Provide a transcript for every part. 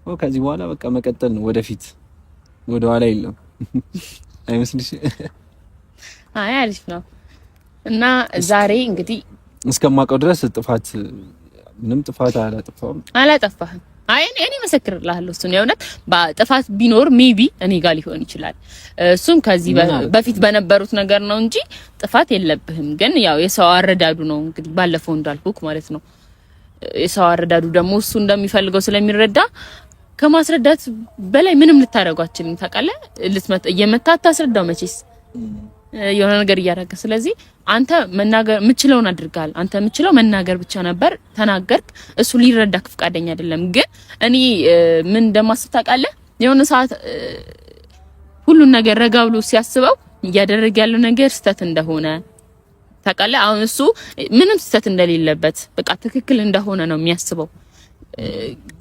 ከዚህ በኋላ በቃ መቀጠል ነው፣ ወደፊት ወደኋላ የለም። አይመስልሽ? አይ አሪፍ ነው። እና ዛሬ እንግዲህ እስከማውቀው ድረስ ጥፋት ምንም ጥፋት አላጠፋሁም። አላጠፋህም። አይ እኔ እመሰክርልሃለሁ እሱን የእውነት ጥፋት ቢኖር maybe እኔ ጋር ሊሆን ይችላል። እሱም ከዚህ በፊት በነበሩት ነገር ነው እንጂ ጥፋት የለብህም። ግን ያው የሰው አረዳዱ ነው እንግዲህ ባለፈው እንዳልኩክ ማለት ነው። የሰው አረዳዱ ደግሞ እሱ እንደሚፈልገው ስለሚረዳ ከማስረዳት በላይ ምንም ልታደርገው አትችልም። ታውቃለህ፣ ልትመታ እየመታ አታስረዳው መቼስ የሆነ ነገር እያደረገ። ስለዚህ አንተ መናገር የምችለውን አድርጋል። አንተ የምችለው መናገር ብቻ ነበር፣ ተናገርክ። እሱ ሊረዳክ ፈቃደኛ አይደለም። ግን እኔ ምን እንደማስብ ታውቃለህ? የሆነ ሰዓት ሁሉን ነገር ረጋ ብሎ ሲያስበው እያደረገ ያለው ነገር ስህተት እንደሆነ ታውቃለህ። አሁን እሱ ምንም ስህተት እንደሌለበት በቃ ትክክል እንደሆነ ነው የሚያስበው።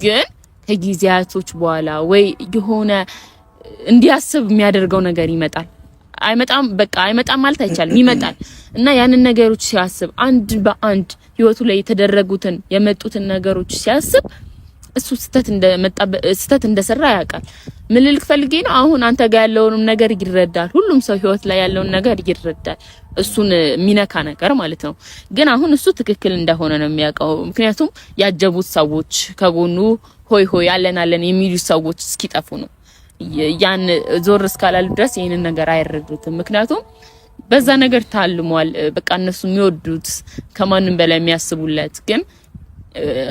ግን ከጊዜያቶች በኋላ ወይ የሆነ እንዲያስብ የሚያደርገው ነገር ይመጣል። አይመጣም፣ በቃ አይመጣም ማለት አይቻልም፣ ይመጣል። እና ያንን ነገሮች ሲያስብ አንድ በአንድ ህይወቱ ላይ የተደረጉትን የመጡትን ነገሮች ሲያስብ እሱ ስህተት እንደመጣ ስህተት እንደሰራ ያውቃል። ምን ልልክ ፈልጌ ነው፣ አሁን አንተ ጋር ያለውንም ነገር ይረዳል። ሁሉም ሰው ህይወት ላይ ያለውን ነገር ይረዳል። እሱን የሚነካ ነገር ማለት ነው። ግን አሁን እሱ ትክክል እንደሆነ ነው የሚያውቀው። ምክንያቱም ያጀቡት ሰዎች ከጎኑ ሆይ ሆይ አለን አለን የሚሉ ሰዎች እስኪጠፉ ነው። ያን ዞር እስካላሉ ድረስ ይህንን ነገር አይረዱትም። ምክንያቱም በዛ ነገር ታልሟል። በቃ እነሱ የሚወዱት ከማንም በላይ የሚያስቡለት ግን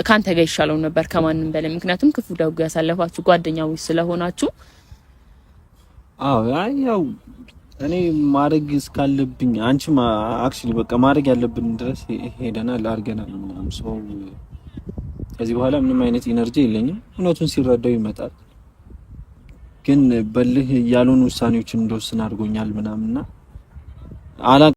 ካንተ ጋር ይሻለው ነበር ከማንም በላይ፣ ምክንያቱም ክፉ ደጉ ያሳለፋችሁ ጓደኛዎች ስለሆናችሁ። አዎ፣ አይ ያው እኔ ማድረግ እስካለብኝ አንቺም actually በቃ ማድረግ ያለብን ድረስ ሄደናል፣ አድርገናል ምናምን። ሰው ከዚህ በኋላ ምንም አይነት energy የለኝም። እውነቱን ሲረዳው ይመጣል። ግን በልህ ያልሆኑ ውሳኔዎችን እንደወስን አድርጎኛል ምናምንና አላ